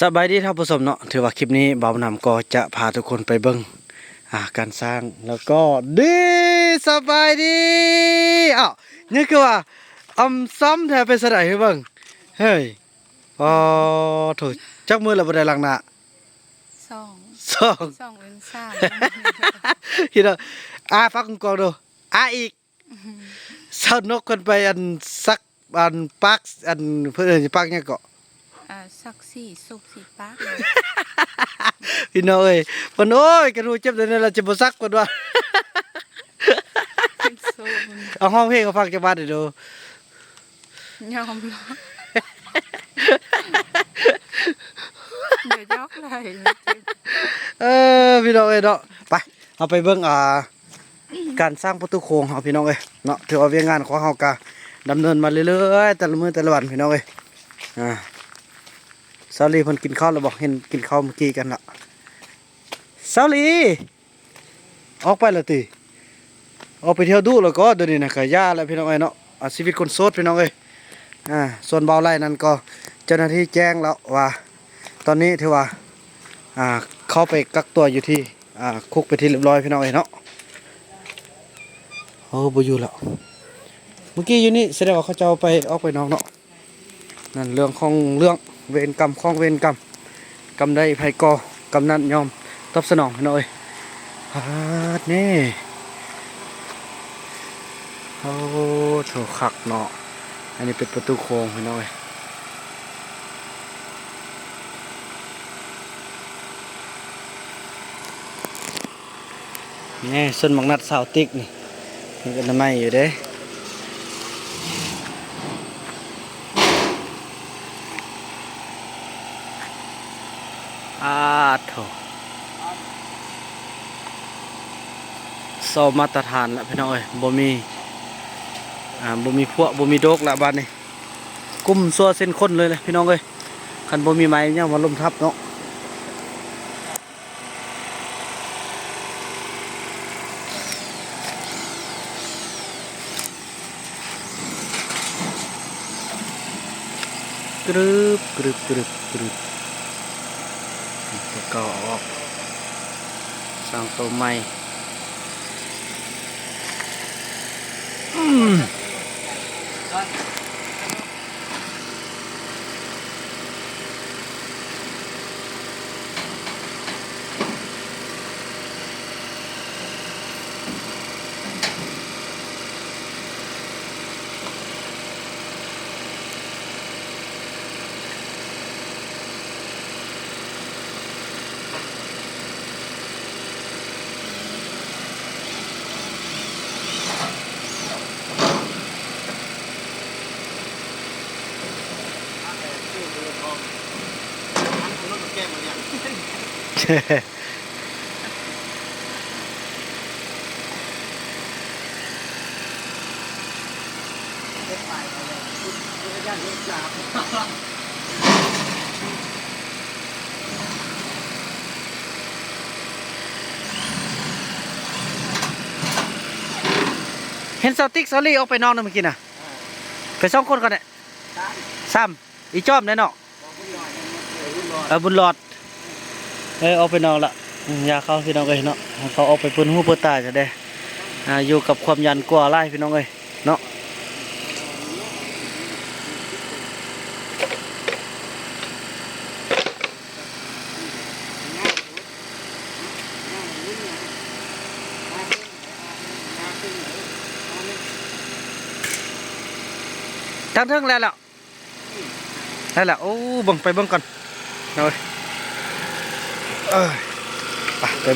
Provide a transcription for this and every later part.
ສະບາຍດີທ່ານຜູ້ຊົມເນາະ, ຖືວ່າຄລິບນີ້ບ່າວນຳກໍຈະພາທຸກຄົນໄປເບິ່ງ ອ່າ ການສ້າງ ແລ້ວກໍ ດີ ສະບາຍດີ. ອ້າວ ຍັງຄືວ່າອຳຊຳແທ້ ໄປສະໃດໃຫ້ເບິ່ງ. ເຮີ້ຍ ອໍ ໂທ້ ຈັກມື້ແລ້ວບໍ່ໄດ້ລ້າງໜ້າ? ສອງ ສອງ ສອງເດືອນ ສາມ ພີ່ນ້ອງ. ອາ ຝາກກອງໆ ດູ ອາ ອີກ. ສາວນົກເພິ່ນໄປອັນສັກ ອັນປາກ ອັນເພິ່ນເອີ້ນປາກຫຍັງເກາະ? ອາ ສັກສີ ສູບສີປາກ. ພີ່ນ້ອງເອີຍ ເພິ່ນ ໂອ້ຍ ຄັນຮູ້ເຈັບແນວນີ້ລະຈະບໍ່ສັກ ເພິ່ນວ່າ. ເອົາຮ້ອງເພງໃຫ້ຟັງຈັກບາດເດີ. ຍອມລະ ຢ່າຢອກຫຼາຍ. ເອີ ພີ່ນ້ອງເອີຍເນາະ ໄປ ເຮົາໄປເບິ່ງ ອ່າ ການສ້າງປະຕູໂຂງເຮົາ ພີ່ນ້ອງເອີຍເນາະ. ຖືວ່າວຽກງານຂອງເຮົາກະດຳເນີນມາເລື້ອຍໆ ແຕ່ລະມື້ແຕ່ລະວັນ ພີ່ນ້ອງເອີຍ. ອ່າ ສາວລີເພິ່ນກິນເຂົ້າແລ້ວບໍ່? ເຫັນກິນເຂົ້າມື້ກີ້ກັນລະ. ສາວລີ ອອກໄປແລ້ວຕິ? ອອກໄປທ່ຽວດຸແລ້ວກໍ ດຽວນີ້ນະ ກະຢ່າແລ້ວ ພີ່ນ້ອງເອີຍເນາະ. ອ່າ ຊີວິດຄົນໂສດ ພີ່ນ້ອງເອີຍ. ອ່າ ສ່ວນບ່າວໄຫຼນັ້ນກໍ ເຈົ້າໜ້າທີ່ແຈ້ງແລ້ວວ່າ ຕອນນີ້ຖືວ່າ ອ່າ ເຂົ້າໄປກັກຕົວຢູ່ທີ່ ອ່າ ຄຸກເປັນທີ່ລຽບຮ້ອຍ ພີ່ນ້ອງເອີຍເນາະ. ໂອ້ ບໍ່ຢູ່ແລ້ວ ມື້ກີ້ຢູ່ນີ້ ສະແດງວ່າເຂົາເຈົ້າໄປ ອອກໄປນອກເນາະ. ນັ້ນເລື່ອງຂອງເລື່ອງ ເວນກຳຂອງເວນກຳ ກຳໃດໃຜກໍ່ ກຳນັ້ນຍອມຕອບສະໜອງ ພີ່ນ້ອງເອີຍ. ປາດແນ່ ໂອ້ໂທ້ ຄັກເນາະ. ອັນນີ້ເປັນປະຕູໂຂງ ພີ່ນ້ອງເອີຍ. ນີ້ ສວນໝາກນັດສາວຕິກນີ້ ເຮັດອະນາໄມຢູ່ເດ້. ອາໂທ້ ຊອມມາດຕະຖານລະ ພີ່ນ້ອງເອີຍ. ບໍ່ມີ ອ່າ ບໍ່ມີພວກ ບໍ່ມີໂດກລະບາດນີ້. ກຸ້ມຊົ່ວເຊັ່ນຄົນເລີຍແຫຼະ ພີ່ນ້ອງເອີຍ. ຄັນບໍ່ມີໄມ້ຫຍັງມາລົ້ມທັບເນາະ. ກຣຶບ ກຣຶບ ກຣຶບ ກຣຶບ ຕົວເກົ່າເອົາອອກ ສ້າງໂຕໃໝ່. ອືມ ເຫັນສາວຕິກສາວລີອອກໄປນອກນຳມື້ກີ້ນະ. ໄປສອງຄົນກ່ອນແຫຼະ ສາມ ອີຈອມແດ່ເນາະ. ເອີ ບຸນຫຼອດ ເອີ ອອກໄປນອກລະ. ອືມ ຢ່າເຂົາ ພີ່ນ້ອງເອີຍເນາະ ເຂົາອອກໄປເປີດຫູເປີດຕາຊະເດ້. ອ່າ ຢູ່ກັບຄວາມຢ້ານກົວຫຼາຍ ພີ່ນ້ອງເອີຍເນາະ. ທາງເທິງແລ້ວ ແລ້ວ ແລ້ວ ໂອ້ ເບິ່ງ ໄປເບິ່ງກ່ອນເນາະ. ເອີ ໄປ ໄປ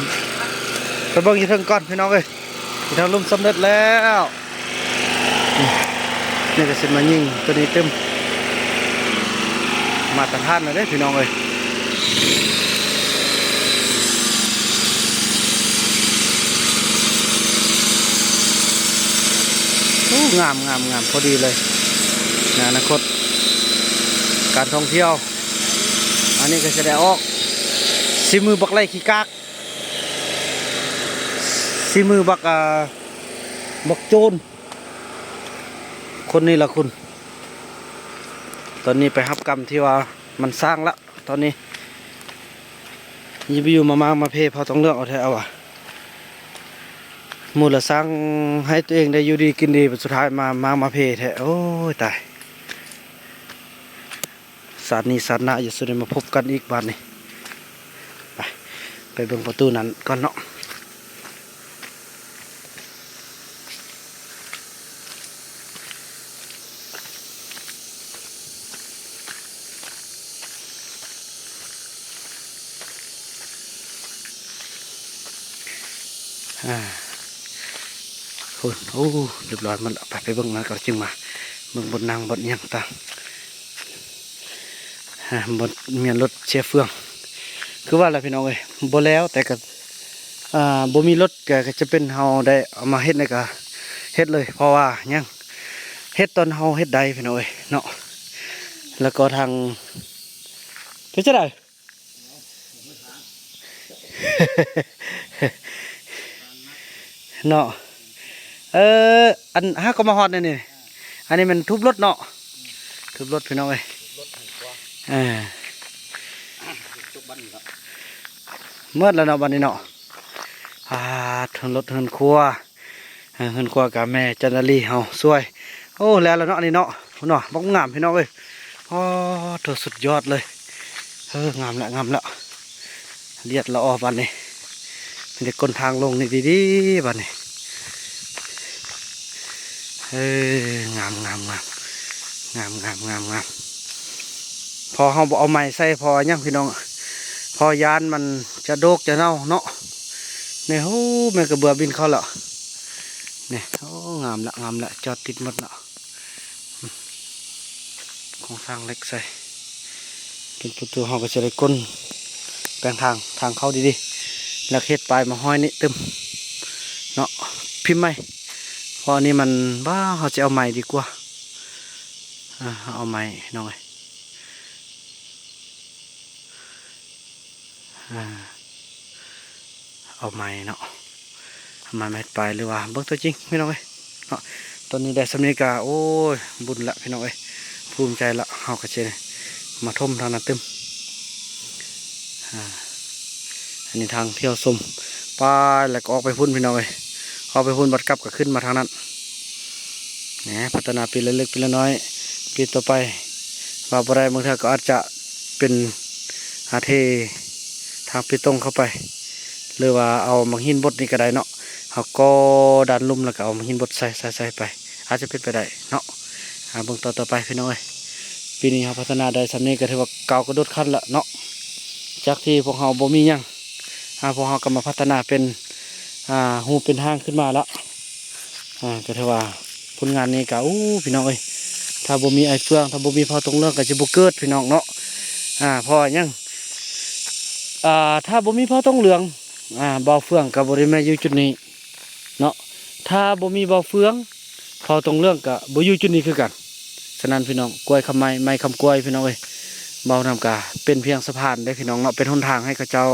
ໄປເບິ່ງຢູ່ເທິງກ່ອນ ພີ່ນ້ອງເອີຍ. ຢູ່ເທິງລຸ່ມສຳເລັດແລ້ວ. ນີ້ ນີ້ກໍຊິມາຍິງຕົວນີ້ຕື່ມ ມາດຕະຖານແລ້ວເດ້ ພີ່ນ້ອງເອີຍ. ໂອ້ ງາມ ງາມ ງາມ ພໍດີເລີຍ ໃນອະນາຄົດການທ່ອງທ່ຽວ. ອັນນີ້ກໍຈະໄດ້ອອກສີມືບັກໄລ່ຂີ້ກາກ ສີມືບັກ ອ່າ ບັກໂຈນ ຄົນນີ້ລະຄຸນ. ຕອນນີ້ໄປຮັບກຳທີ່ວ່າມັນສ້າງລະ ຕອນນີ້ ຢູ່ໆ ມາມ້າງມາເພ ເຜົ່າຕ້ອງເລືອກເອົາແທ້ເອົາວ່າ ໝູ່ລະສັ່ງໃຫ້ຕົວເອງໄດ້ຢູ່ດີກິນດີ ບັດສຸດທ້າຍມາມ້າງມາເພແທ້. ໂອ້ຍ ຕາຍ. ຊາດນີ້ຊາດໜ້າ ຢ່າສູ່ໄດ້ມາພົບກັນອີກບາດນີ້. ໄປ ໄປເບິ່ງປະຕູນັ້ນກ່ອນເນາະ. ອາ ພຸ້ນ ໂອ້ ຮຽບຮ້ອຍໝົດລະ. ໄປ ໄປເບິ່ງນັ້ນກ່ອນ ຈຶ່ງມາເບິ່ງບ່ອນນັ່ງບ່ອນຫຍັງຕ່າງ. ອາ ບໍ່ມີລົດເຊຍເຟືອງ ຄືວ່າລະພີ່ນ້ອງເອີຍ ບໍ່ແລ້ວ ແຕ່ກໍ ອາ ບໍ່ມີລົດກໍ ກໍຈະເປັນເຮົາໄດ້ເອົາມາເຮັດໃນກະເຮັດເລີຍ ເພາະວ່າຫຍັງ ເຮັດຕອນເຮົາເຮັດໄດ້ພີ່ນ້ອງເອີຍເນາະ. ແລ້ວກໍທາງ ເປັນຈັ່ງໃດ ເນາະ. ເອີ ອັນ ຫາກໍມາຮອດແນວນີ້ ອັນນີ້ແມ່ນທຸບລົດເນາະ ທຸບລົດພີ່ນ້ອງເອີຍ. ເອີ ໝົດແລ້ວເນາະບັດນີ້ເນາະ. ອາ ເຖິງລົດເຮືອນຄົວ ເຮືອນຄົວກະແມ່ຈັນດາລີເຮົາຊ່ວຍ. ໂອ້ ແລ້ວລະເນາະ ອັນນີ້ເນາະ ພຸ້ນເນາະ ບັກງາມພີ່ນ້ອງເອີຍ. ໂອ້ ໂຖ ສຸດຍອດເລີຍ. ເອີ ງາມລະ ງາມລະ ລຽດລະອອບາດນີ້ ມີແຕ່ກົ້ນທາງລົງນີ້ດີໆ ບາດນີ້. ເອີ ງາມ ງາມ ງາມ ງາມ ງາມ ງາມ ງາມ. ເພາະເຮົາບໍ່ເອົາໄມ້ໃສ່ ເພາະຫຍັງພີ່ນ້ອງ ເພາະຢ້ານມັນຈະໂດກຈະເນົ່າເນາະ. ນີ້ ໂອ້ ແມ່ນກະເບືອບິນເຂົ້າລະ ນີ້. ໂອ້ ງາມລະ ງາມລະ ຈອດຕິດໝົດລະ. ໂຄງສ້າງເຫຼັກໃສ່ ເປັນປະຕູ ເຮົາກໍຈະໄດ້ກົ້ນແປງທາງ ທາງເຂົ້າດີໆ ແລ້ວເຮັດປາຍມາຫ້ອຍນີ້ຕື່ມເນາະ ພິມໃໝ່. ເພາະອັນນີ້ມັນ ບ້າ ເຮົາຊິເອົາໃໝ່ດີກວ່າ ອາ ເອົາໃໝ່ນ້ອງເອີຍ. ອາ ເອົາໃໝ່ເນາະ ເອົາໃໝ່ ເຮັດໄປ ຫຼືວ່າເບິ່ງຕົວຈິງພີ່ນ້ອງເອີຍເນາະ. ຕອນນີ້ໄດ້ສ່ຳນີ້ກະ ໂອ້ຍ ບຸນລະພີ່ນ້ອງເອີຍ ພູມໃຈລະ. ເຮົາກະຊິມາຖົມທາງນັ້ນຕື່ມ. ອາ ອັນນີ້ທາງທ່ຽວຊົມ ໄປ ແລ້ວກະອອກໄປພຸ້ນພີ່ນ້ອງເອີຍ ອອກໄປພຸ້ນ ບັດກັບກະຂຶ້ນມາທາງນັ້ນ. ແໜ ພັດທະນາປີລະເລັກປີລະນ້ອຍ ປີຕໍ່ໄປ ວ່າບໍ່ໄດ້ ບາງເທື່ອກໍອາດຈະເປັນ ອາ ເທທາງເບຕົງເຂົ້າໄປ ຫຼືວ່າເອົາໝາກຫີນບົດນີ້ກໍໄດ້ເນາະ. ເຮົາກໍ່ດ້ານລຸ່ມ ແລ້ວກໍເອົາໝາກຫີນບົດໃສ່ ໃສ່ ໃສ່ໄປ ອາດຈະເປັນໄປໄດ້ເນາະ. ອາ ເບິ່ງຕໍ່ ຕໍ່ໄປພີ່ນ້ອງເອີຍ. ປີນີ້ເຮົາພັດທະນາໄດ້ສ່ຳນີ້ກໍຖືວ່າກ້າວກະໂດດຂັ້ນລະເນາະ ຈາກທີ່ພວກເຮົາບໍ່ມີຫຍັງ ອາ ພວກເຮົາກໍມາພັດທະນາເປັນ ອາ ຮູບເປັນຮ່າງຂຶ້ນມາລະ. ອາ ກໍຖືວ່າຜົນງານນີ້ກໍ ໂອ້ ພີ່ນ້ອງເອີຍ ຖ້າບໍ່ມີອ້າຍເຟືອງ ຖ້າບໍ່ມີພໍ່ຕົງເຫຼືອງກໍຈະບໍ່ເກີດພີ່ນ້ອງເນາະ. ອາ ເພາະວ່າຫຍັງ ອາ ຖ້າບໍ່ມີພໍ່ຕົງເຫຼືອງ ອາ ບ່າວເຟືອງກໍບໍ່ໄດ້ມາຢູ່ຈຸດນີ້ເນາະ. ຖ້າບໍ່ມີບ່າວເຟືອງ ພໍ່ຕົງເຫຼືອງກະບໍ່ຢູ່ຈຸດນີ້ຄືກັນ. ສະນັ້ນພີ່ນ້ອງ ກ້ວຍຄຳໄມ້ ໄມ້ຄຳກ້ວຍພີ່ນ້ອງເອີຍ ເວົ້ານຳກະເປັນພຽງສະພານເດ້ພີ່ນ້ອງເນາະ ເປັນຫົນທາງໃຫ້ເຂົາເຈົ້າ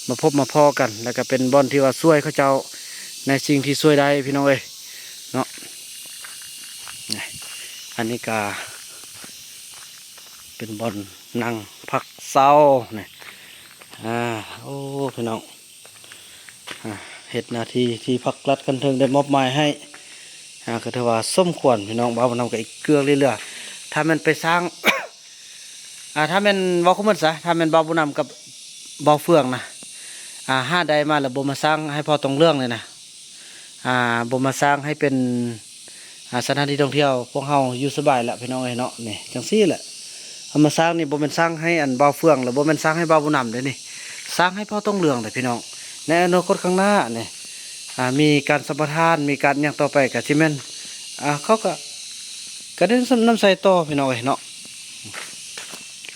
ມາພົບມາພໍ້ກັນ ແລ້ວກະເປັນບ່ອນທີ່ວ່າຊ່ວຍເຂົາເຈົ້າໃນສິ່ງທີ່ຊ່ວຍໄດ້ພີ່ນ້ອງເອີຍເນາະ. ອັນນີ້ກະເປັນບ່ອນນັ່ງພັກເຊົານີ້ ອາ ໂອ້ ພີ່ນ້ອງ ອາ ເຮັດໜ້າທີ່ທີ່ພັກລັດຂັ້ນເທິງໄດ້ມອບໝາຍໃຫ້ ອາ ກໍຖືວ່າສົມຄວນພີ່ນ້ອງ. ບ່າວບຸນນຳກໍອີກເກືອເຫຼືອ ຖ້າແມ່ນໄປສ້າງ ອາ ຖ້າແມ່ນເວົ້າຄວາມໝົດຊະ ຖ້າແມ່ນບ່າວບຸນນຳກັບບ່າວເຟືອງນະ ອາ ຫາໄດ້ມາແລ້ວບໍ່ມາສ້າງໃຫ້ພໍ່ຕົງເຫຼືອງນີ້ນະ ອາ ບໍ່ມາສ້າງໃຫ້ເປັນ ອາ ສະຖານທີ່ທ່ອງທ່ຽວ ພວກເຮົາຢູ່ສະບາຍລະພີ່ນ້ອງເອີຍເນາະ. ນີ້ຈັ່ງຊີ້ແຫຼະ ເອົາມາສ້າງນີ້ ບໍ່ແມ່ນສ້າງໃຫ້ອັນບ່າວເຟືອງ ແລະ ບໍ່ແມ່ນສ້າງໃຫ້ບ່າວບຸນນຳເດ້ນີ້ ສ້າງໃຫ້ພໍ່ຕົງເຫຼືອງເດ້ພີ່ນ້ອງ. ໃນອະນາຄົດຂ້າງໜ້ານີ້ ອາ ມີການສຳປະທານ ມີການຫຍັງຕໍ່ໄປກະຊິແມ່ນ ອາ ເຂົາກະ ກະໄດ້ນຳໃຊ້ຕໍ່ພີ່ນ້ອງເອີຍເນາະ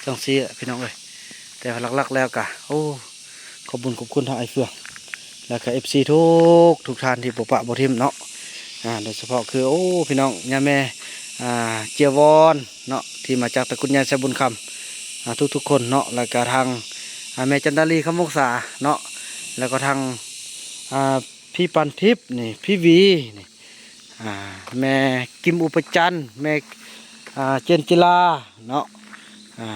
ຈັ່ງຊີ້ແຫຼະພີ່ນ້ອງເອີຍ. ແຕ່ວ່າຫຼັກໆແລ້ວກະ ໂອ້ ຂອບບຸນຂອບຄຸນທາງອ້າຍເຟືອງ ແລ້ວກະເອັຟຊີທຸກ ທຸກທ່ານທີ່ບໍ່ປະບໍ່ຖິ້ມເນາະ. ອາ ໂດຍສະເພາະຄື ໂອ້ ພີ່ນ້ອງ ຍາແມ່ ອາ ເຈຍວອນເນາະ ທີ່ມາຈາກຕະກຸນໃຫຍ່ໄຊບຸນຄຳ ອາ ທຸກໆຄົນເນາະ ແລ້ວກະທາງ ອາ ແມ່ຈັນດາລີ ຄຳວົງສາເນາະ ແລ້ວກໍທາງ ອາ ພີ່ປານທິບນີ້ ພີ່ວີນີ້ ອາ ແມ່ກິມອຸປະຈັນ ແມ່ ອາ ເຈນຈິລາເນາະ ອາ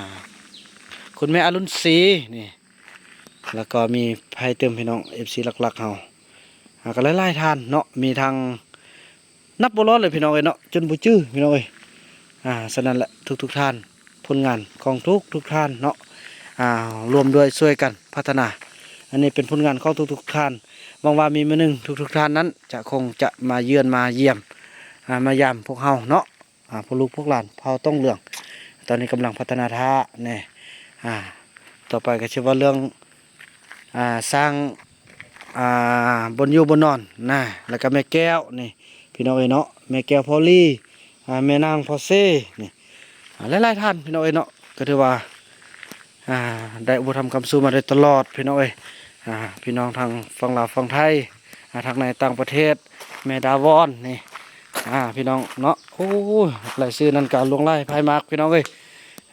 ຄຸນແມ່ອະລຸນສີນີ້ ແລ້ວກໍມີໃຜຕື່ມ ພີ່ນ້ອງເອັຟຊີຫຼັກໆເຮົາ ອ່າ ກໍຫຼາຍໆທ່ານເນາະ ມີທັງ ນັບບໍ່ລອດເລີຍພີ່ນ້ອງເອີຍເນາະ ຈົນບໍ່ຈື່ພີ່ນ້ອງເອີຍ. ອ່າ ສະນັ້ນແຫຼະ ທຸກໆທ່ານ ຜົນງານຂອງທຸກໆທ່ານເນາະ ອ່າ ຮ່ວມດ້ວຍຊ່ວຍກັນພັດທະນາ. ອັນນີ້ເປັນຜົນງານຂອງທຸກໆທ່ານ. ຫວັງວ່າມີມື້ໜຶ່ງທຸກໆທ່ານນັ້ນຈະຄົງຈະມາເຢືອນມາຢ້ຽມ ອ່າ ມາຢາມພວກເຮົາເນາະ ອ່າ ພວກລູກພວກຫຼານເຜົ່າຕົງເຫຼືອງ. ຕອນນີ້ກຳລັງພັດທະນາຖ້າແນ່ ອ່າ ຕໍ່ໄປກໍຊິເວົ້າເລື່ອງ ອ່າ ສ້າງ ອ່າ ບ່ອນຢູ່ບ່ອນນອນນະ ແລ້ວກໍແມ່ແກ້ວນີ້ ພີ່ນ້ອງເອີຍເນາະ ແມ່ແກ້ວພໍລີ ອ່າ ແມ່ນາງພໍເຊນີ້ ອ່າ ຫຼາຍໆທ່ານ ພີ່ນ້ອງເອີຍເນາະ ກໍຖືວ່າ ອ່າ ໄດ້ອຸປະຖຳຄ້ຳຊູມາໂດຍຕະຫຼອດ ພີ່ນ້ອງເອີຍ. ອ່າ ພີ່ນ້ອງທາງຝັ່ງລາວຝັ່ງໄທ ອ່າ ທາງໃນຕ່າງປະເທດ ແມ່ດາວອນນີ້ ອ່າ ພີ່ນ້ອງເນາະ ໂອ້ຍ ລາຍຊື່ນັ້ນກໍຫຼວງຫຼາຍພາຍມາກ ພີ່ນ້ອງເອີຍ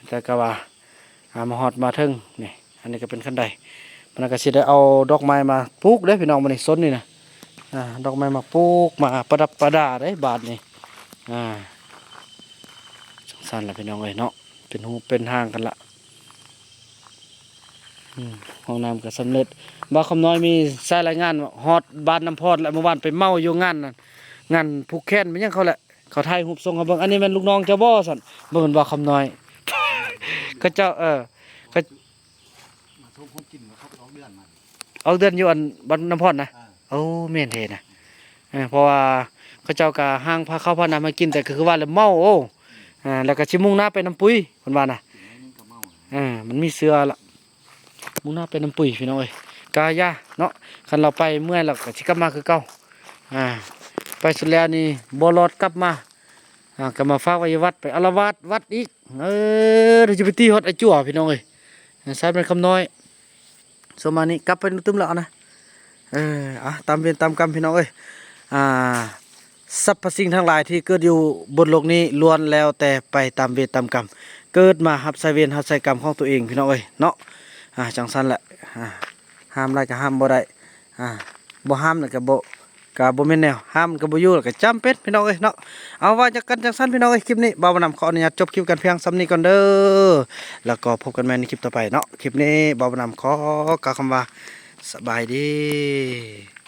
ແຕ່ກໍວ່າ ອ່າ ມາຮອດມາເຖິງນີ້ ອັນນີ້ກໍເປັນຄັນໄດ ມັນກໍຊິໄດ້ເອົາດອກໄມ້ມາປູກເດ້ພີ່ນ້ອງ ມື້ນີ້ ສົນນີ້ນະ ອ່າ ດອກໄມ້ມາປູກ ມາປະດັບປະດາເດ້ບາດນີ້ ອ່າ ຈັ່ງຊັ້ນລະພີ່ນ້ອງເອີຍເນາະ ເປັນຮູບເປັນຮ່າງກັນລະ. ອືມ ຫ້ອງນ້ຳກໍສຳເລັດ ບ່າວຄຳນ້ອຍມີສາຍລາຍງານວ່າຮອດບ້ານນ້ຳພອດແລ້ວ ມື້ວານໄປເມົາຢູ່ງານນັ້ນ ງານຜູກແຂນແມ່ນຫຍັງເຂົາແຫຼະ ເຂົາຖ່າຍຮູບສົ່ງເຮົາເບິ່ງ ອັນນີ້ແມ່ນລູກນ້ອງເຈົ້າບໍ່? ຊັ້ນ ເບິ່ງເຫັນບ່າວຄຳນ້ອຍ ເຂົາເຈົ້າ ເອີ ເຂົາ ມາສົ່ງຂອງກິນ ເຂົາອອກເດືອນມາ ອອກເດືອນຢູ່ອັນບ້ານນ້ຳພອດນະ ອ່າ ໂອ້ ແມ່ນແທ້ນະ ເອີ ເພາະວ່າເຂົາເຈົ້າກໍຫາງພາເຂົ້າພານ້ຳໃຫ້ກິນ ແຕ່ກໍຄືວ່າແຫຼະເມົາ ໂອ້ ອ່າ ແລ້ວກໍຊິມຸ່ງໜ້າໄປນ້ຳປຸຍ ເພິ່ນວ່ານະ ກິນໜ້ອຍໜຶ່ງກໍເມົາ ເອີ ມັນມີເຊື້ອລະ ມຸ່ງໜ້າໄປນ້ຳປຸຍ ພີ່ນ້ອງເອີຍ ກະຢ່າເນາະ ຄັນລາວໄປເມື່ອຍລາວກໍຊິກັບມາຄືເກົ່າ ອ່າ ໄປສຸດແລ້ວນີ້ບໍ່ລອດກັບມາ ອ່າ ກໍມາຝາກໄວ້ຢູ່ວັດ ໄປອາລະວາດວັດອີກ ເອີ ດຽວຈະໄປຕີຮອດໄອ້ຈົວ ພີ່ນ້ອງເອີຍ ໃຊ້ແມ່ນຄຳນ້ອຍ ສ່ວນມານີ້ກັບໄປຕື່ມແລ້ວນະ ເອີ ອ່າ ຕາມເວນຕາມກຳ ພີ່ນ້ອງເອີຍ ອ່າ ສັບພະສິ່ງທັງຫຼາຍທີ່ເກີດຢູ່ບົນໂລກນີ້ ລ້ວນແລ້ວແຕ່ໄປຕາມເວນຕາມກຳ ເກີດມາຮັບໃຊ້ເວນຮັບໃຊ້ກຳຂອງຕົວເອງ ພີ່ນ້ອງເອີຍເນາະ ອ່າ ຈັ່ງຊັ້ນແຫຼະ ອ່າ ຫ້າມໄດ້ກໍຫ້າມບໍ່ໄດ້ ອ່າ ບໍ່ຫ້າມນະກໍບໍ່ ກໍບໍ່ແມ່ນແນວ ຫ້າມກໍບໍ່ຢູ່ ແລ້ວກໍຈຳເປັນ ພີ່ນ້ອງເອີຍເນາະ. ເອົາ ວ່າກັນຈັ່ງຊັ້ນ ພີ່ນ້ອງເອີຍ ຄລິບນີ້ບ່າວບຸນນຳຂໍອະນຸຍາດຈົບຄລິບກັນພຽງສ່ຳນີ້ກ່ອນເດີ ແລ້ວກໍພົບກັນໃໝ່ໃນຄລິບຕໍ່ໄປເນາະ. ຄລິບນີ້ບ່າວບຸນນຳຂໍກ່າວຄຳວ່າ ສະບາຍດີ.